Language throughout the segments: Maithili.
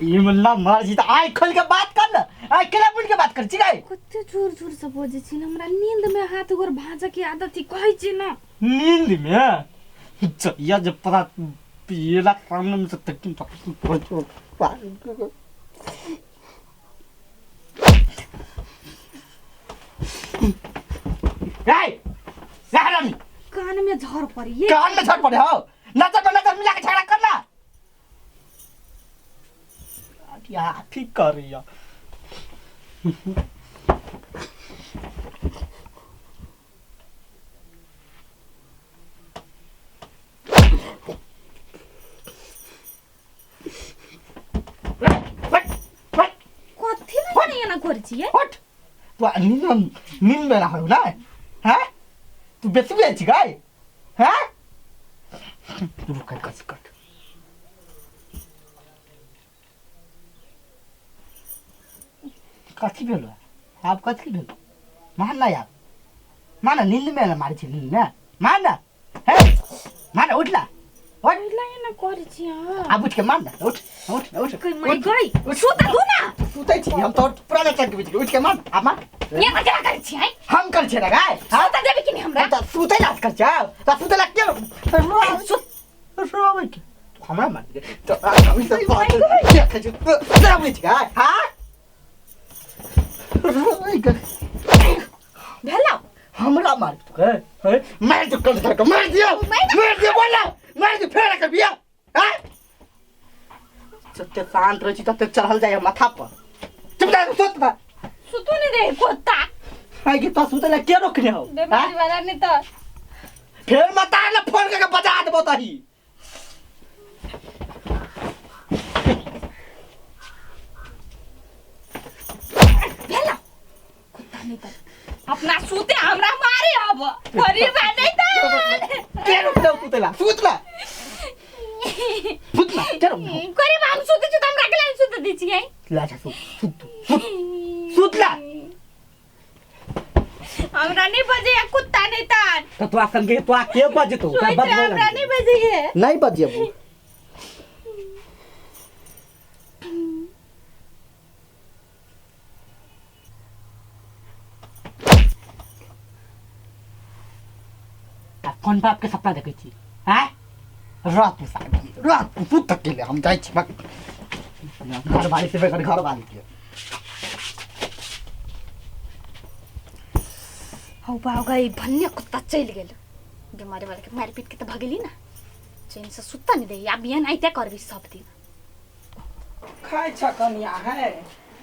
ई मुल्ला मार छी त आइ खोल के बात कर न आइ केना बोल के बात कर छी गाय कते जोर जोर से बजै छी हमरा नींद में हाथ गोर भाँजऽ के आदत है कहै छी ना नींद में जहिया जब पता पियला सामने में से तकिन तक ए हरामी कान में झर पड़ी ये कान में झड़ पड़े हो नजर पर नजर मिला के झगड़ा करना या ठीक कर रही है कथी लए एना एना करै छियै हट तू नींद नींद में रहो ना हैं तू बेसी बेसी छी गाय हैं रुक कस कट कथी भेलो आब कथी भेलो मान ना यार मान नींद में मारै छी नींद में मान ना हे मान उठ ना उठ ला एना करै छी अहाँ आब उठ के मान ना उठ उठ उठ गई माय गई सुता दू ना सुतै छी हम तोर पुराना चंक बीच उठ के मान आब मान एना केना करै छी आँय हम कर छियै ना गाय हाँ सुता देबै कि नहि हमरा तऽ सुतै ला कर छौ तऽ सुतै ला के सुत रोबै के तू हमरा मार दे तो अभी से बात देख छी रोबै छी गाय हाँ रोबै के भेलौ हमरा मार तू के हे मार दे कल तक मार दियो मार दियो बोला मार दे फेर के बिया हां जते शांत रहै छी तते चढ़ल जाय माथा पर चुप जा सुत बा सुतू नहि दे कुत्ता आइ के तो सुतै ला के रोकने हो बेमारी वाला नहि तऽ फेर मता ले फोन करके बजा देबो तही भेलौ कुत्ता नहि तऽ अपना सुते हमरा मारे अब परिवार नहीं तऽ के रोकने हो सुतै ला सुत ला सुत ला के रोकने हो गरीब हम सुते छी तऽ हमरा के लागि सुते दै छियै ला जा सुत सुत सुत सुत ला हमरा नहीं बजे कुत्ता नहीं तान तो तोरा संगे तोरा के बजतो तोरा सोच बजबे हमरा नहीं बजे नहीं बजेबो आ कोन बाप के सपना देखै छी आँय रात में साहब रात में सुत तक के हम जाइ छी घर वाली से बगैर घर वाली के हौ बाउ गई भन्ने कुत्ता चलि गेल बीमारी वाला के मारि पीट के तऽ भगेली ना चैन से सुत्ता नहीं दे आब बिहान आइते करबी सब दिन खाइ छ कनिया है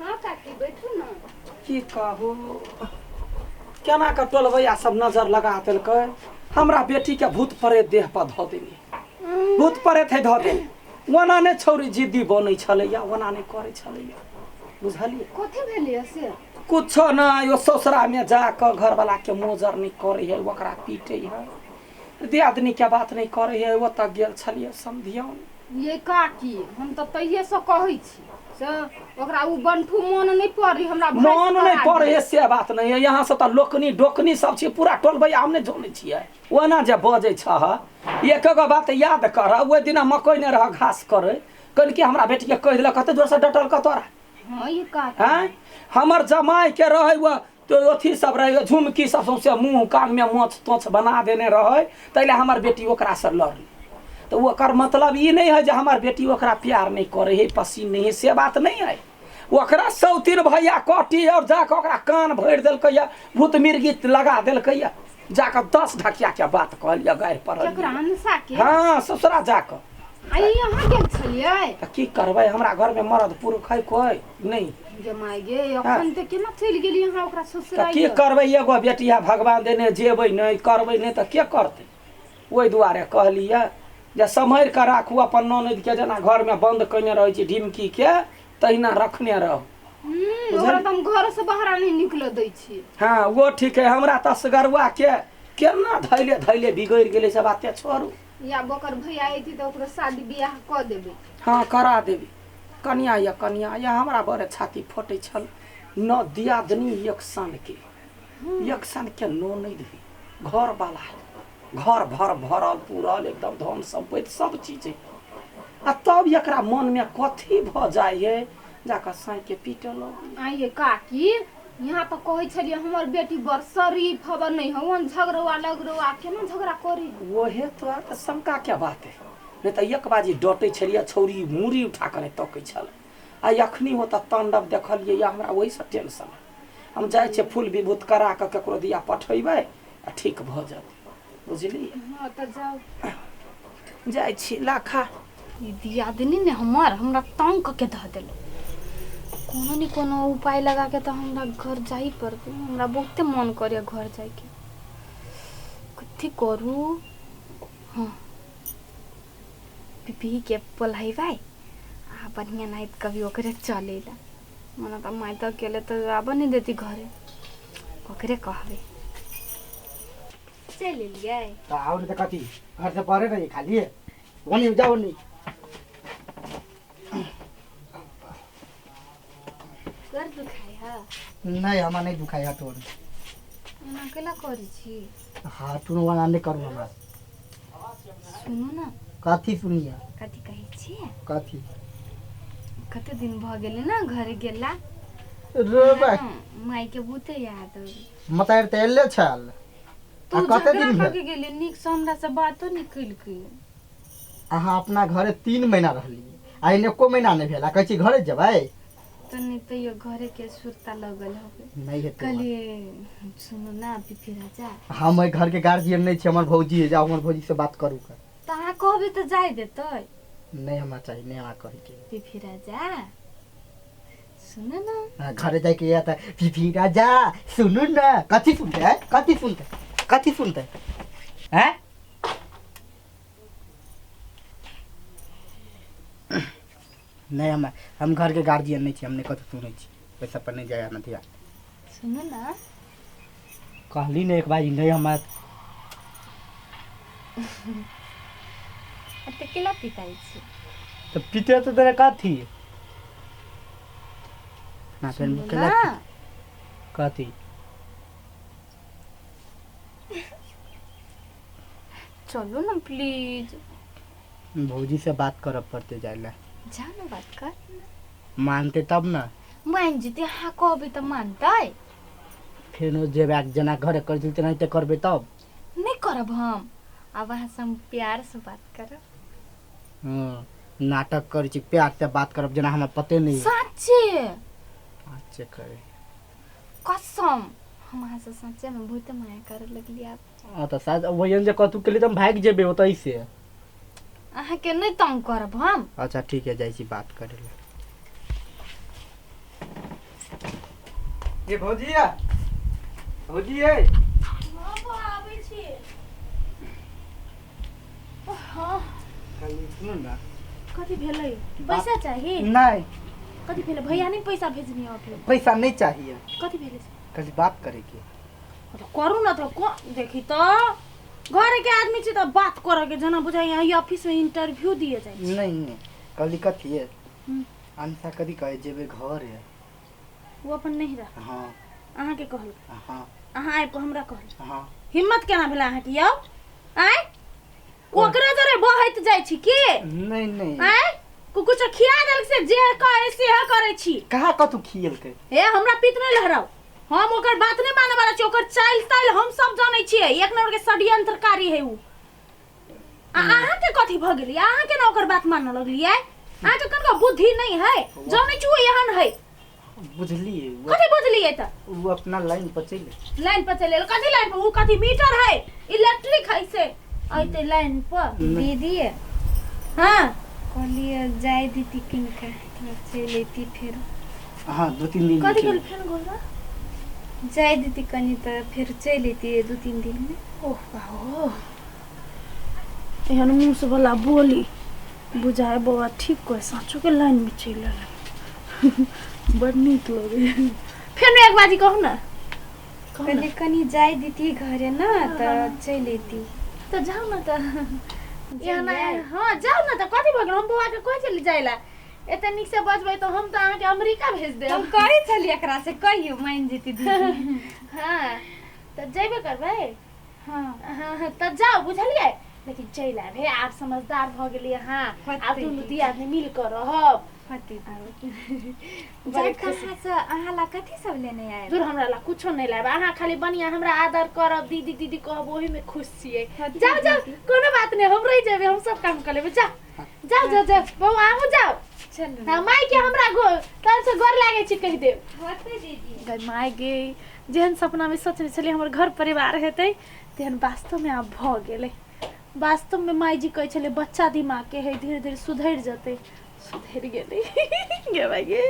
हाँ काकी बैठू ना की कहू केना कऽ टोलबैया सब नजर लगा देलकै हमरा बेटीके भूत प्रेत देह पर धऽ देने भूत प्रेत है धऽ देने ओना नहि छौरी जिद्दी बनै छलैया ओना नहि करै छलैया बुझलियै कथी भेलियै से कुछो नहि ओ ससुरामे जा कऽ घरवलाके मोजर नहि करै है ओकरा पीटै है दियादनीके बात नहि करै है ओतऽ गेल छलियै समधियौन ये काकी हम तऽ तहिएसँ कहै छी से ओकरा ओ बंठू मोन नहि पड़ै हमरा भाइ से मन नहि करा पड़ै दिअ। है से बात नहि है यहाँ से तऽ लोकनी डोकनी सब छै पूरा टोलबैया हम नहि जनै छियै ओना जे बजै छह एक एगो बात याद कर ओहि दिना मकइ नहि रह घास करै कनि हमरा बेटीके कहि देलक कते जोरसँ डटलक तोरा हँ ये काकी आँय हमर जमाइके रहै ओ तो अथी सब रहै झुमकी सब सौंसे मुँह कानमे मोछ तोछ बना देने रहै ताहि लए हमर बेटी ओकरासँ लड़लै तऽ ओकर मतलब ई नहि है जे हमर बेटी ओकरा प्यार नहि करै है पसीन नहि है से बात नहि है ओकरा सौतीन भैया कटी और जाकऽ ओकरा कान भरि देलकैया भूत मिर्गी लगा देलकैया जाकऽ 10 ढकियाके बात कहलियै गारि पड़ल केकरा हंसा के हँ ससुरा जाकऽ आ ई अहाँ गेल छलियै तऽ की करबै हमरा घरमे मरद पुरुख है कोइ नहि गे माय गे अखन तऽ केना चलि गेली अहाँ ओकरा तऽ ससुराल की करबै एगो बेटिया भगवान देने जेबै नहि करबै नहि तऽ के करतै ओहि दुआरे कहलियै जे सम्हरि कऽ राखू अपन ननदिके जेना घरमे बन्द कयने रहै छी ढिमकीके तहिना रखने रहू ओकरा तऽ हम घर से बाहर नहि निकलऽ दै छी हँ ओ ठीक है हमरा तऽ असगरुआके केना धैले धैले बिगड़ि गेलै से बाते छोड़ू या ओकर भैया अयती तऽ ओकरो शादी बियाह कऽ देबै हँ करा देबै कनिया या कनिया या हमरा बड़े छाती फटै छल न दियादनी एक सन के एक सन के ननैद है घर वाला है घर भर भरल पूरल एकदम धन सम्पत्ति सब चीज है आ तब एकरा मनमे कथी भऽ जाइ है जाकऽ साँइके पीटऽ लगै। आइए काकी, यहाँ तऽ कहै छलियै हमर बेटी बड़ शरीफ हबर, नहि हौ झगड़ौआ लगड़ौआ, केना झगड़ा करी? ओहे तोरा तऽ शंका के बात है, नहि तऽ एक बाजी डटै छलियै, छौरी मूड़ी उठा कऽ नहि तकै छलै, आ अखनी ओतऽ तांडव देखलियै या हमरा ओहिसँ टेंशन है। हम जाइ छियै फूल विभूत करा कऽ ककरो दिया पठेबै आ ठीक भऽ जेतै, बुझलियै? हँ तऽ जाउ। जाइ छी लाखा। ई दियादनी ने हमर हमरा तंग कऽ के धऽ देलक। कोनो ने कोनो उपाय लगा के तऽ हमरा घर जाही पड़तै। हमरा बहुते मन करैए घर जाइके। कथी करू? हँ, पिपहीके पोल्हेबै आ बढ़िआँ नाहित कभी ओकरे चलै लए। मने तऽ माय तऽ अकेले तऽ आबऽ नहि देती घरे, ओकरे कहबै। चलि एलियै। तऽ आओर तऽ कथी, घर से परे रही खाली ओनी जाओ नी। कर दुखाइ है? नहीं, हमरा नहीं दुखाइ है तोर। एना केला करै छी? हाँ, तू वाला नहीं करू हमरा। सुनू ने। कथी सुनिए? कथी कहै छियै? कथी? कते दिन भऽ गेलै ने घरे गेला। रे बा। मायके बहुते याद अबै। मतार तऽ एले छल। तू आ कते झगड़ा दिन कऽ भेल? के गेली, नीकसँ हमरा से बातो नहि केलकै। अहाँ अपना घरे 3 महीना रहली आ एने एको महीना नहि भेल आ कहै छी घरे जेबै। तऽ नहि तैयो घरेके सुरता लगल होबे। नहि हेतै। कहलियै सुनू ना पिपी राजा। हम एहि घर के गार्जियन नहि छी, हमर भौजी है, जाउ हमर भौजी से बात करू का। तऽ अहाँ कहबै तऽ जाय देतै। नहीं हमरा चाही, नहीं हमरा कहै के। पिपी राजा सुनू ना। हाँ, घरे जाके या तऽ फिफी राजा सुनू ना, कथी सुनते है? कथी सुनते? कथी सुनते हैं? नहीं हम घर के गार्जियन नहीं छी, हम नहीं कथी सुनै छी, पैसा पर नहीं जाय हमरा ध्यान। सुनू ना। कहली ने एक बार नहीं हमरा। एते केला पिताइ छी? तऽ पीते तऽ तेरा कथी ना फेर सुनू केला। ना। कथी? चलू ना प्लीज। भौजी से बात करऽ पड़ते जाय ला। जाउ ने बात कर। मानते तब ना। मान जेतै, अहाँ कहबै तऽ मानतै। फेनो जेबै जेना घरे करै छली तेनाहिते करबै तब। नहि करब हम, आब अहाँसँ हम प्यारसँ बात करब। हँ, नाटक करै छी, प्यार से बात करब, जेना हमरा पते नहीं है। साँचे। अच्छे करे। कसम, हम अहाँसँ साँचेमे बहुते माया करऽ लगलियै आब। हाँ तऽ शायद वही जे कतू के लिए तऽ हम भागि जेबै ओतहि से। अहाँके नहि तंग करब हम। अच्छा ठीक है, जाइ छी बात करे ला। ये भौजी या भौजी ये। आबै छी। हँ। कनी सुनू ना। कथी भेलै? पैसा चाही? नहीं। कथी भेलै? भैया नहि पैसा भेजनी अभी? पैसा नहीं चाहिए। कथी भेलै? कभी बात करे के। तऽ करू ने तऽ देखी तऽ घरे के आदमी छी तऽ बात करऽ के जेना बुझाइ यहाँ ऑफिस में इंटरव्यू दिए जाइ छी। नहीं नहीं, कहली कथी है, अनसा कथी कहे जेबै घर है। ओ अपन नहीं रह? हाँ। अहाँके कहल? हाँ। अहाँ आबि कऽ हमरा कहल? हाँ। हिम्मत केना भेलै अहाँके यौ? आँय, ओकरे जरे बहैत जाइ छी की? नहीं नहीं। आँय, कुछ खिया देलक से जे कहे सेह करै छी? कहाँ कतू खियलकै? हे, हमरा पित नहि लहराउ। हम ओकर बात नहि माने वाला छी। ओकर चालि तालि हम सब जानै छियै, एक नंबर के षड्यंत्रकारी है उ। आ अहाँके कथी भऽ गेलै? अहाँ केना ओकर बात मानऽ लगलियै? अहाँके कनिका बुद्धि नहि है? जानै छी ओ एहन है। बुझलिए। कथी बुझलियै तऽ? वो अपना लाइन पर चलि। लाइन पर चलि एल? कथी लाइन पर? उ कथी मीटर है, इलेक्ट्रिक है से अइते लाइन पर? दीदी। हाँ। कहलियै जाय दीदी किनका तऽ चलि अयती फेर। हाँ, 2-3 दिन। कथी गेल फेन गोलरा? जाय दीदी कनि तऽ फेर चलि अयती 2-3 दिनमे। ओह बाहो, एहन मुँह वाला बोली बुझाय बौआ ठीक कह साँचो के लाइन में चलि एलै। बड़ नीक लगे। फेर एक बाजी कहू ने, कहू ने। कहलियै कनि जाय दीदी घरे ने तऽ चलि अयती। तऽ जाउ ने तऽ एहन। हाँ, जाउ ने तऽ कथी भऽ गेल? हम बौआके कहै छली जाय लए। एते नीक से बजबै तऽ हम तऽ अहाँके अमेरिका भेज देब। हम कहै छलियै एकरा से कहियौ, मानि जेती दीदी। हाँ, तऽ जेबे करबै? हाँ। हाँ हाँ, तऽ जाउ, बुझलियै? लेकिन चलि आयब हे, आब समझदार भऽ गेलियै अहाँ, होतै आब दुनू दीदी। दियादनी मिल कऽ रहब। होतै दीदी। बड़ जायब तऽ खुशी। अहाँसँ अहाँ ला कथी सब लेने आयब? दूर, हमरा ला कुछो नहि लायब अहाँ, खाली बढ़िआँ हमरा आदर करब, दीदी दीदी कहब, ओहिमे खुश छियै। होतै जाउ जाउ। दीदी। कोनो बात नहि, हम रहि जेबै, हम सब काम कऽ लेबै। जाउ जाउ जाउ जाउ बौआ, अहूँ जाउ। चलू। हाँ, माय के हमरा गो तहन से गोर लागै छी कहि देब। होतै दीदी। गै माय गे, जेहन सपनामे सोचने छलियै हमर घर परिवार हेतै, तेहन वास्तवमे आब भऽ गेलै। वास्तवमे माय जी कहै छलै बच्चा दिमागके है, धीरे धीरे सुधरि जेतै, सुधरि गेलै। गे माय गे।